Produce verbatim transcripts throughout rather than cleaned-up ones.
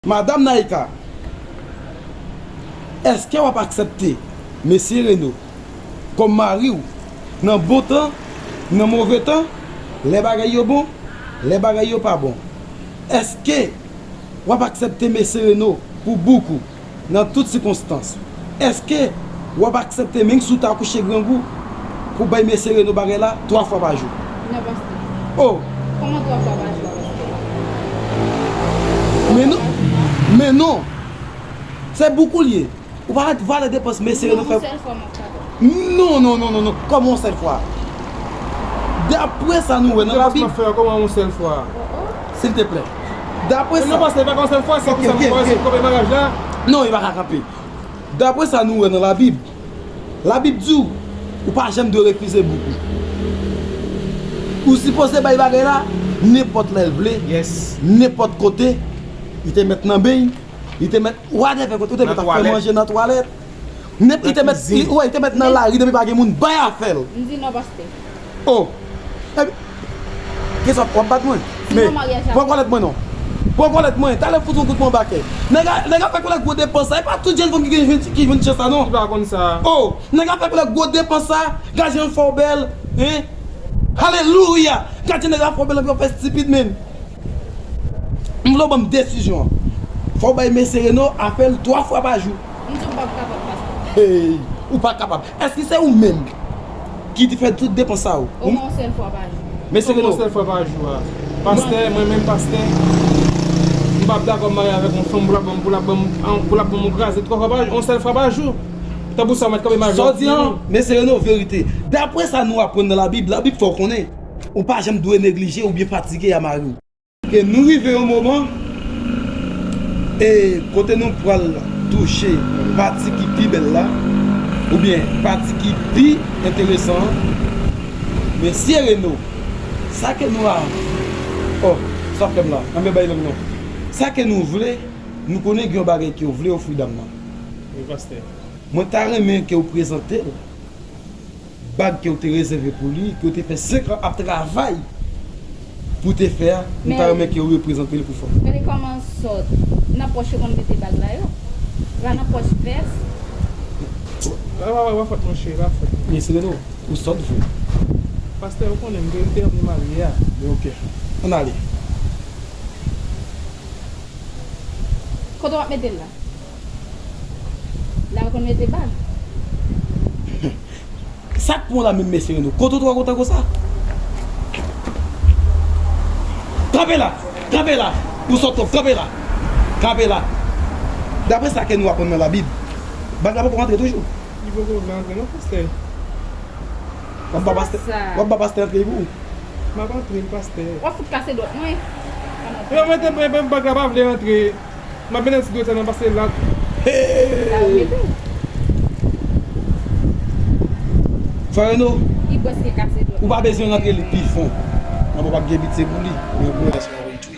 Madanm Naïka, èske w ap aksepte Mesye Reno kòm mari w nan bon tan, nan move tan, lè bagay yo bon, lè bagay yo pa bon? Èske w ap aksepte Mesye Reno pou bouk ou nan tout sikonstans? Èske w ap aksepte menm si w ta kouche grangou pou bay Mesye Reno bagay la twa fwa pa jou? Non, pastè. Oh! Kòman twa fwa pa jou a, pastè? Men non, men non. Se bouk ou l ye. Ou pa wè valè depans Mesye Reno fè? Yon sèl fwa m ap kapab. Non, non, non, non, non. Kòman yon sèl fwa? Dapre sa nou wè nan Labib. Depans m ap fè a, kòman yon sèl fwa? Silteplè. Dapre sa. Non, pastè, e pa yon sèl fwa, se pou sa m kwè, se pou kanpe maryaj la. Non, li pa ka kanpe. Dapre sa nou wè nan Labib, Labib di w, ou pa janm dwe refize bouk ou. Ou sipoze bay bagay la nenpòt lè l vle, nenpòt kote, li te mèt nan beny, li te mèt whatever kote, ou te mèt ap fè manje nan twalèt. Nenp-, li te mèt, li, wè, li te mèt nan lari depi pa gen moun bay afè l. M di non, pastè. Oh! Epi, kisa w ap bat mwen? Men, pran kòlèt mwen non. Pran kòlèt mwen. Talè m fout yon kout mwen bakè. Nèg a, nèg a fè kòlèt gwo depans sa. E pa tout jèn fanm ki gen, ki jwenn chans sa non. Ki pa konn sa. Oh! Nèg a fè kòlèt gwo depans sa. Gad jan l fè w bèl. Hein? Alelouya! Gad jan nèg a fè w bèl, epi w ap fè estipid menm. M vle w ban m desizyon an. Fò w bay Mesye Reno afè l twa fwa pa jou. M di w m p ap kapab, pastè. Hey, ou pa kapab. Èske se ou menm ki te fè tout depans sa yo? Omwen yon sèl fwa pa jou. Mesye Reno. Yon sèl fwa pa jou a. Pastè, mwen menm pastè, m p ap dakò m marye avèk yon fanm pou l ap ban m, pou l ap ban m, pou l ap ban m yon kraze twa fwa pa jou, yon sèl fwa pa jou. Tanpri sa w mèt kanpe maryaj. Sa w di an, Mesye Reno, verite. Daprè sa nou aprann nan Labib, Labib fè w konnen ou pa janm dwe neglije oubyen fatige a mari w. Ke nou rive yon moman, e kote nou pral touche pati ki pi bèl la, oubyen pati ki pi enteresan an. Mesye Reno, sa ke nou a, oh, sa fè m la, anben bay lang non. Sa ke nou vle, nou konnen gen yon bagay ke w vle ofri dam nan. Wi, pastè. Mwen ta renmen ke w prezante l bag ke w te rezève pou li, ke w te fè senk an ap travay pou w te fè a, m ta renmen ke w reprezante l pou fanm. Gade kòman w sòt. Nan pòch yo konn mete bag la yo. La nan pòch vès. Pa, pa, pa, pa fòt monchè, pa fòt. Mesye Reno, ou sòt vre. Pastè, ou konnen m te, m te anvi marye a. Men oke. Ann ale. Kote w ap mete l la? La yo konn mete bag. Sa k pran w la menm, Mesye Reno? Kote w twò kontan konsa? Kanpe la! Kanpe la! Ou sòt twòp, kanpe la! Kanpe la! Daprè sa ke nou aprann nan Labib, bag la poko rantre toujou. Li poko vle antre non, pastè. W ap ba pastè, w ap ba pastè antre pou ou? M ap antre l, pastè. W ap fout kase dwèt mwen. Yo mete mwen, mwen, bag la pa vle antre. M ap mennen ti dwèt sa nan pase lat. Hey! Frè Reno, ou pa bezwen rantre li pi fon. Nan pa gen pitye pou li. Men pou lè sa retwi.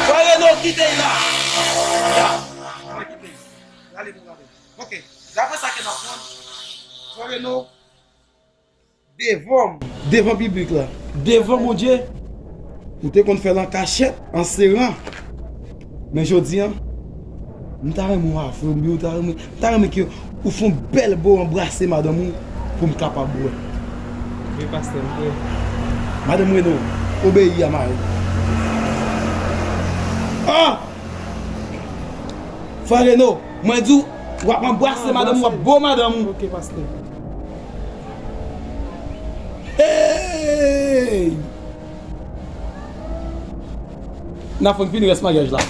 Frè Reno, kite l la. Ya. Kite l. Rale pou rale. Ok. Daprè sa ke n aprann, Frè Reno, devan m, devan piblik la, devan Bondye, ou te konn fè l an kachèt, an seran. Men jodi a, m ta renmen w avwe m, m ta renmen, m ta renmen ke ou fè yon bèl bo anbrase madanm ou pou m kapab wè. Wi, pastè, m prè. Madanm Reno, obeyi a mari. Ah! Frè Reno, mwen di w, w ap anbrase madanm ou, w ap bo madanm ou. Ok, pastè. Hey! N ap fè n fini rès maryaj la.